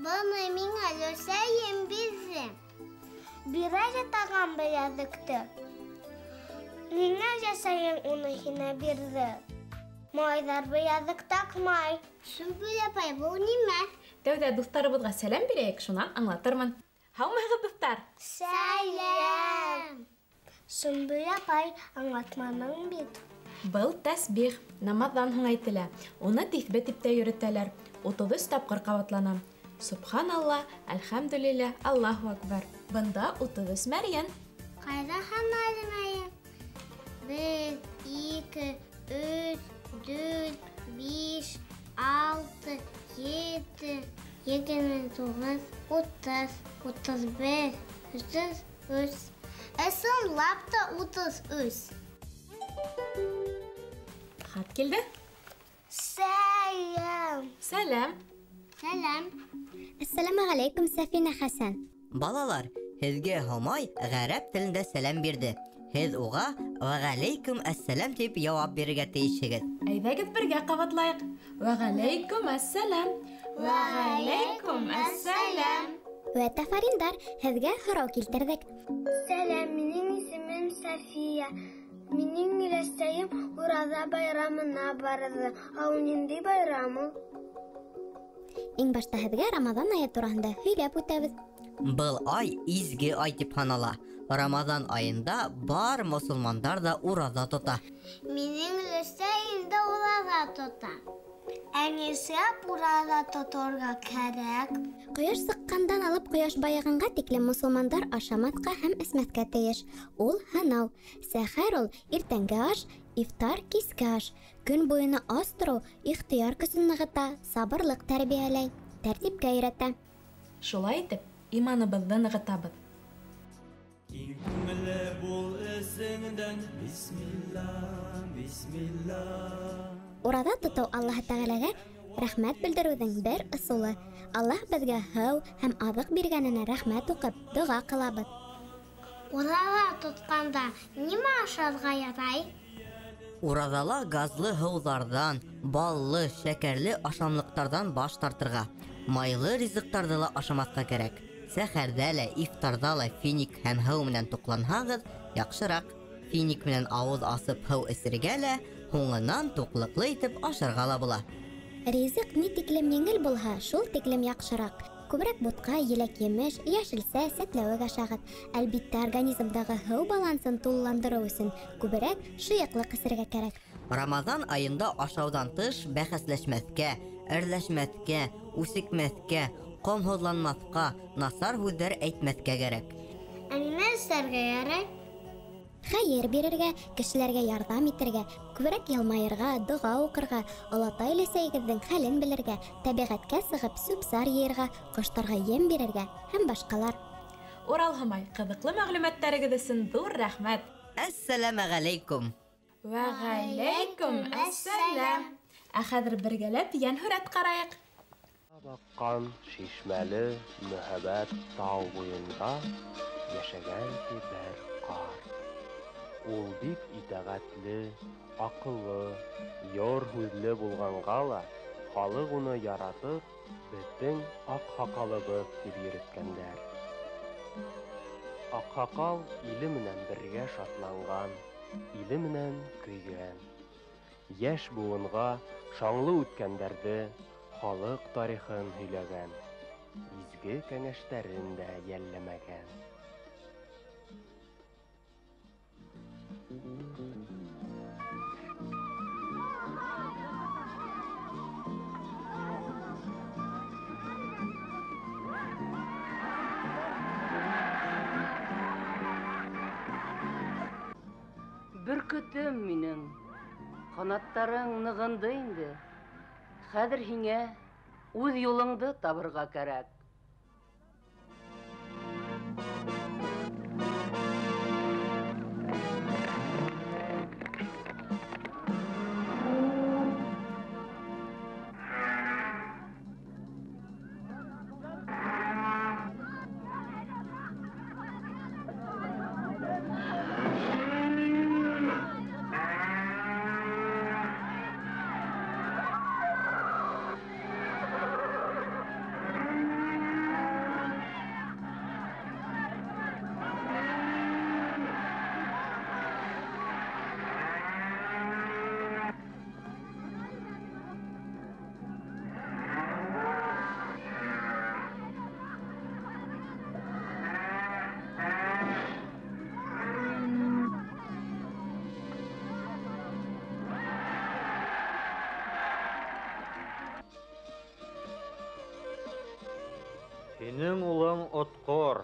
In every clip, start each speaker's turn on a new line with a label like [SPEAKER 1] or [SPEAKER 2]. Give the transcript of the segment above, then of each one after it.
[SPEAKER 1] Быны миңә өләсәйем бирҙе. Бир әле тағам беләҙекте. Ниңә өләсәйең уны һиңә бирҙе? Малайҙар беләҙек таҡмай. Сөмбөл апай, был нимә?
[SPEAKER 2] Тәүҙә дуҫтарыбыҙға сәләм бирәйек, шунан аңлатырмын. Һаумыһығыҙ, дуҫтар?
[SPEAKER 1] Сәләм! Сөмбөл апай, аңлатманың бит.
[SPEAKER 2] Был тәсбих, намаҙҙан һуң әйтелә. Уны тиҫбе тип тә йөрөтәләр. 33 тапҡыр ҡабатлана. Субханалла, әлхәмдүлилләһ, Аллаһу акбар. Бында 33 мәрйен.
[SPEAKER 1] Ҡайҙа һанайым мәрйен? 1, 2, 3, 4, 5, 6, 7, 29, 30, 31, 33. Ысынлап та 33.
[SPEAKER 2] Хат килде.
[SPEAKER 1] Сәләм.
[SPEAKER 2] Сәләм.
[SPEAKER 1] Сәләм.
[SPEAKER 3] Әссәләмәғәләйкүм, Сәфинә Хәсән.
[SPEAKER 4] Балалар, һеҙгә Һомай ғәрәп телендә сәләм бирҙе. Һеҙ уға вәғәләйкүм әссәләм тип яуап бирергә тейешһегеҙ.
[SPEAKER 2] Әйҙәгеҙ бергә ҡабатлайыҡ. Вәғәләйкүм әссәләм. Вәғәләйкүм әссәләм.
[SPEAKER 3] Вәтәфәриндар, һеҙгә һорау килтерҙек.
[SPEAKER 1] Сәләм, минең исемем София. Минең өләсәйем Ураҙа байрамына барҙы. Ә ул ниндәй байрам ул?
[SPEAKER 3] Иң башта һеҙгә Рамаҙан айы тураһында һөйләп үтәбеҙ.
[SPEAKER 4] Был ай изге ай тип һанала. Рамаҙан айында бар мосолмандар ҙа ураҙа тота.
[SPEAKER 1] Минең өләсәйем дә ураҙа тота. Ә нишләп ураҙа тоторға кәрәк?
[SPEAKER 3] Ҡояш сыҡҡандан алып ҡояш байығанға тиклем мосолмандар ашамаҫҡа һәм эсмәҫкә тейеш. Ул һынау. Сәхәр ул иртәнге аш, ифтар киске аш. Көн буйына ас тороу ихтыяр көсөн нығыта, сабырлыҡ тәрбиәләй, тәртипкә өйрәтә.
[SPEAKER 2] Шулай итеп, иманыбыҙҙы нығытабыҙ.
[SPEAKER 5] Киң күңелле бул эсеңдән, бисмилла, бисмилла.
[SPEAKER 3] Ураҙа тотоу Аллаһ Тәғәләгә рәхмәт белдереүҙең бер ысулы. Аллаһ беҙгә һыу һәм аҙыҡ биргәненә рәхмәт уҡып, доға ҡылабыҙ.
[SPEAKER 1] Ураҙа тотҡанда нимә ашарға ярай?
[SPEAKER 4] Ураҙала газлы һыуҙарҙан, баллы, шәкәрле ашамлыҡтарҙан баш тартырға, майлы ризыҡтарҙы ла ашамаҫҡа кәрәк. Сәхәрҙә лә, ифтарҙа ла финик һәм һыу менән туҡланһағыҙ, яҡшыраҡ. Финик менән ауыҙ асып һыу эсергә лә, һуңынан туҡлыҡлы итеп ашарға ла була.
[SPEAKER 3] Ризыҡ ни тиклем еңел булһа, шул тиклем яҡшыраҡ. Күберәк бутҡа, еләк-емеш, йәшелсә, сәтләүек ашағыҙ. Әлбиттә, организмдағы һыу балансын тулыландырыу өсөн күберәк шыйыҡлыҡ эсергә кәрәк.
[SPEAKER 4] Рамаҙан айында ашауҙан тыш бәхәсләшмәҫкә, әрләшмәҫкә, үсекмәҫкә, ҡомһоҙланмаҫҡа, насар һүҙҙәр әйтмәҫкә кәрәк.
[SPEAKER 1] Ә нимә эшләргә ярай?
[SPEAKER 3] Хәйер бирергә, кешеләргә ярҙам итергә, күберәк йылмайырға, доға уҡырға, олатай өләсәйегеҙҙең хәлен белергә, тәбиғәткә сығып сүп-сар йыйырға, ҡоштарға ем бирергә һәм башҡалар.
[SPEAKER 2] Урал Һомай, ҡыҙыҡлы мәғлүмәттәрегеҙ өсөн ҙур рәхмәт.
[SPEAKER 4] Әссәләмәғәләйкүм.
[SPEAKER 2] Вәғәләйкүм әссәләм. Ә хәҙер бергәләп йәнһүрәт ҡарайыҡ.
[SPEAKER 6] Баҡҡан шишмәле мөһабәт тау буйында йәшәгән ти бер ҡарт. Ул бик итәғәтле, аҡыллы, йор һүҙле булғанға ла халыҡ уны яратып, беҙҙең аҡһаҡалыбыҙ тип йөрөткәндәр. Аҡһаҡал иле менән бергә шатланған, иле менән көйгән. Йәш быуынға шаңлы үткәндәрҙе, халыҡ тарихын һөйләгән, изге кәңәштәрен дә йәлләмәгән.
[SPEAKER 7] Бөркөтөм минең, Ҡанаттарың нығынды инде. Хәҙер һиңә үҙ юлыңды табырға кәрәк.
[SPEAKER 8] Һинең улың отҡор,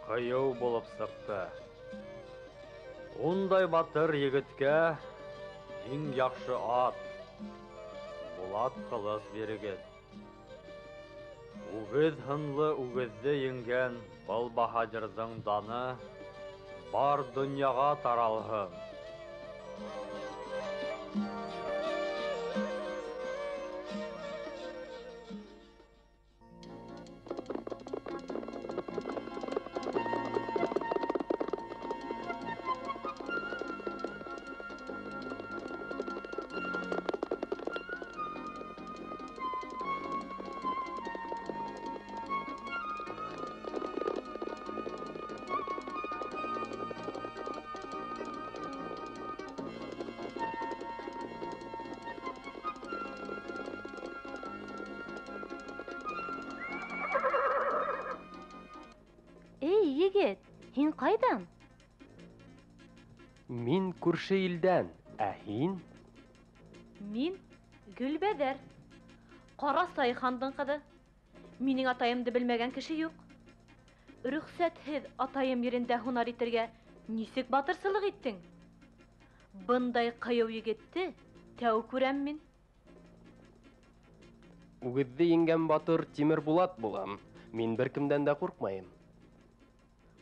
[SPEAKER 8] ҡыйыу булып сыҡты. Ундай батыр егеткә иң яҡшы ат, булат ҡылыс бирегеҙ. Үгеҙ һынлы үгеҙҙе еңгән был баһадирҙың даны бар донъяға таралһын.
[SPEAKER 9] Егет, һин ҡайҙан?
[SPEAKER 6] Мин күрше илдән, ә һин?
[SPEAKER 9] Мин Гөлбәҙәр, Ҡарасай хандың ҡыҙы. Минең атайымды белмәгән кеше юҡ. Рөхсәтһеҙ атайым ерендә һунар итергә нисек батырсылыҡ иттең? Бындай ҡыйыу егетте тәү күрәм мин.
[SPEAKER 6] Үгеҙҙе еңгән батыр Тимербулат булам. Мин бер кемдән дә ҡурҡмайым.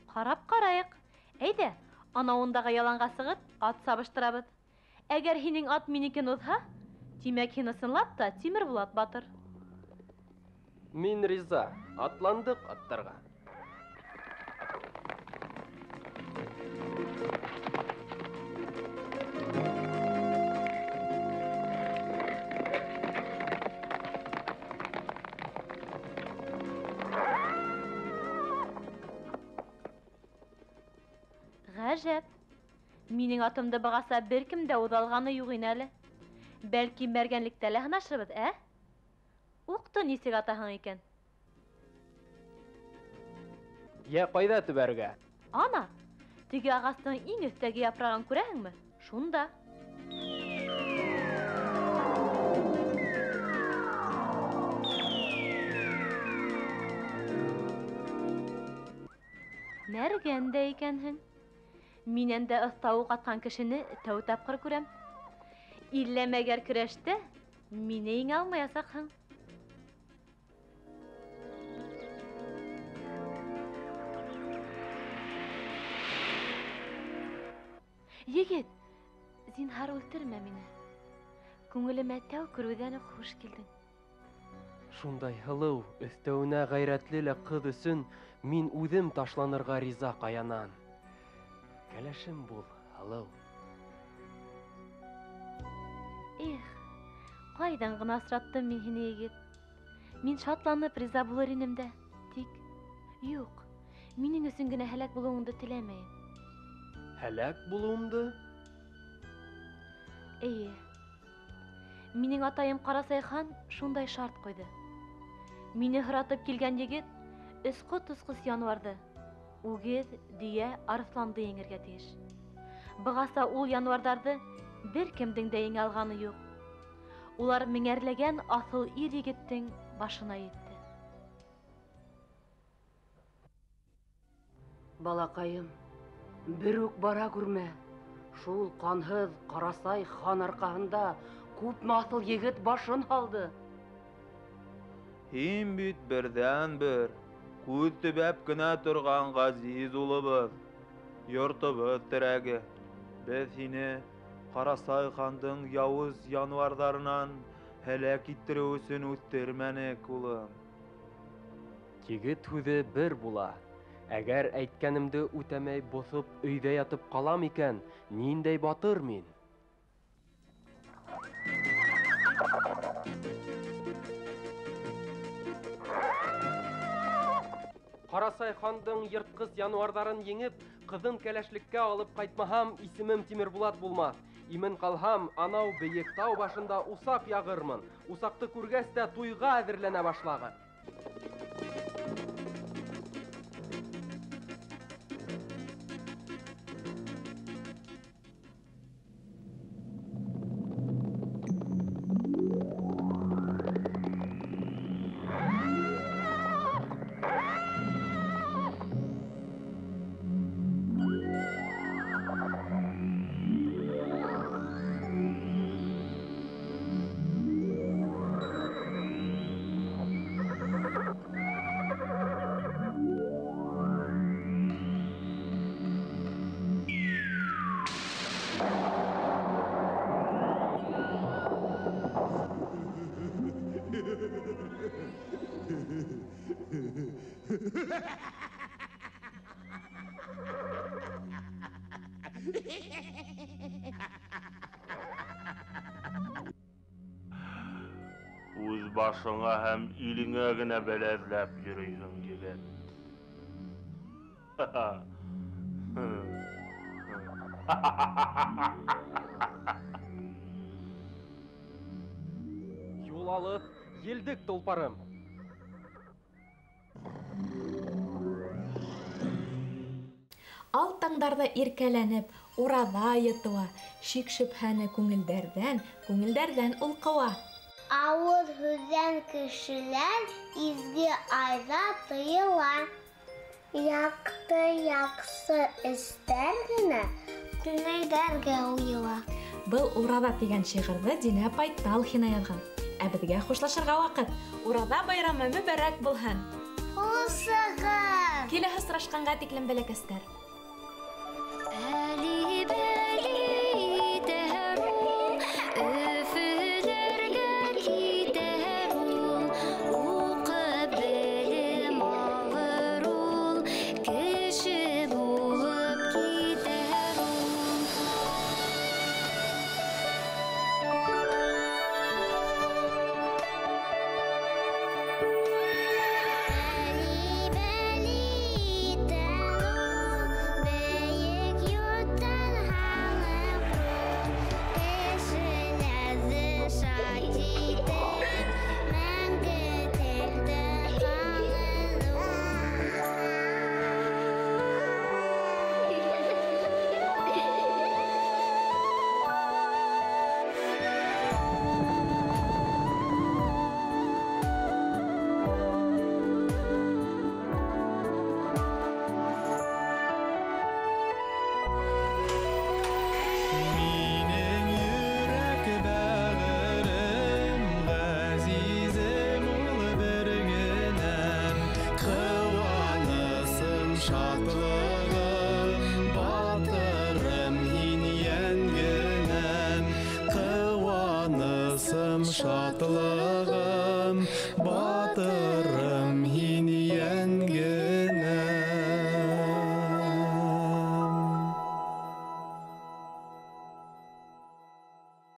[SPEAKER 9] Ҡарап ҡарайыҡ. Әйҙә, анауындағы яланға сығып, ат сабыштырабыҙ. Әгәр һинең ат минекен уҙһа, тимәк, һин ысынлап та Тимербулат батыр.
[SPEAKER 6] Мин риза. Атландыҡ аттарға.
[SPEAKER 9] Ғәжәп. Минең атымды бығаса бер кем дә уҙа алғаны юҡ ине әле. Бәлки мәргәнлектә лә һынашырбыҙ, ә? Уҡты нисек атаһың икән?
[SPEAKER 6] Йә, ҡайҙа төбәргә?
[SPEAKER 9] Ана, теге ағастың иң өҫтәге япрағын күрәһеңме? Шунда. Мәргән дә икәнһең. Минән дә оҫта уҡ атҡан кешене тәү тапҡыр күрәм. Иллә мәгәр көрәштә мине еңә алмаясаҡһың. Егет, зинһар үлтермә мине. Күңелемә тәү күреүҙән үк хуш килдең.
[SPEAKER 6] Шундай һылыу, өҫтәүенә ғәйрәтле лә ҡыҙ өсөн мин үҙем ташланырға риза ҡаянан. Кәләшем бул, һылыу.
[SPEAKER 9] Эх, ҡайҙан ғына осраттым мин һине, егет. Мин шатланып риза булыр инем дә. Тик, юҡ, минең өсөн генә һәләк булыуыңды теләмәйем.
[SPEAKER 6] Һәләк булыуымды?
[SPEAKER 9] Эйе. Минең атайым Ҡарасай хан шундай шарт ҡуйҙы. Мине һоратып килгән егет өс ҡот осҡос януарҙы, үгеҙ, дөйә, арыҫланды еңергә тейеш. Бығаса ул януарҙарҙы бер кемдең дә еңә алғаны юҡ. Улар меңәрләгән аҫыл ир егеттең башына етте.
[SPEAKER 7] Балаҡайым, бер үк бара күрмә. Шул ҡанһыҙ Ҡарасай хан арҡаһында күпме аҫыл егет башын һалды.
[SPEAKER 10] Һин бит берҙән-бер күҙ төбәп кенә торған ғәзиз улыбыҙ, йортобоҙ терәге. Беҙ һине Ҡарасай хандың яуыз януарҙарынан һәләк иттереү өсөн үҫтермәнек, улым.
[SPEAKER 6] Егет һүҙе бер була. Әгәр әйткәнемде үтәмәй боҫоп өйҙә ятып ҡалам икән, ниндәй батыр мин? Ҡарасай хандың йыртҡыс януарҙарын еңеп, ҡыҙын кәләшлеккә алып ҡайтмаһам, исемем Тимербулат булмаҫ. Имен ҡалһам, анау бейек тау башында усаҡ яғырмын. Усаҡты күргәс тә туйға әҙерләнә башлағыҙ.
[SPEAKER 11] Үҙ башыңа һәм илеңә генә бәлә эҙләп йөрөйһөң, егет.
[SPEAKER 6] Юл алыҫ, елдек толпарым.
[SPEAKER 2] Ал таңдарҙа иркәләнеп, ураҙа айы тыуа, шик-шөбһәне күңелдәрҙән, күңелдәрҙән ул ҡыуа.
[SPEAKER 1] Ауыҙ һүҙҙән кешеләр изге айҙа тыйыла. Яҡты яҡшы эштәр генә күңелдәргә уйыла.
[SPEAKER 2] Был «Ураҙа» тигән шиғырҙы Динә апай Талхина яҙған. Ә беҙгә хушлашырға ваҡыт. Ураҙа байрамы мөбәрәк булһын!
[SPEAKER 1] Хушығыҙ!
[SPEAKER 2] Киләһе осрашҡанға тиклем, бәләкәстәр!
[SPEAKER 5] Шатлығым, батырым.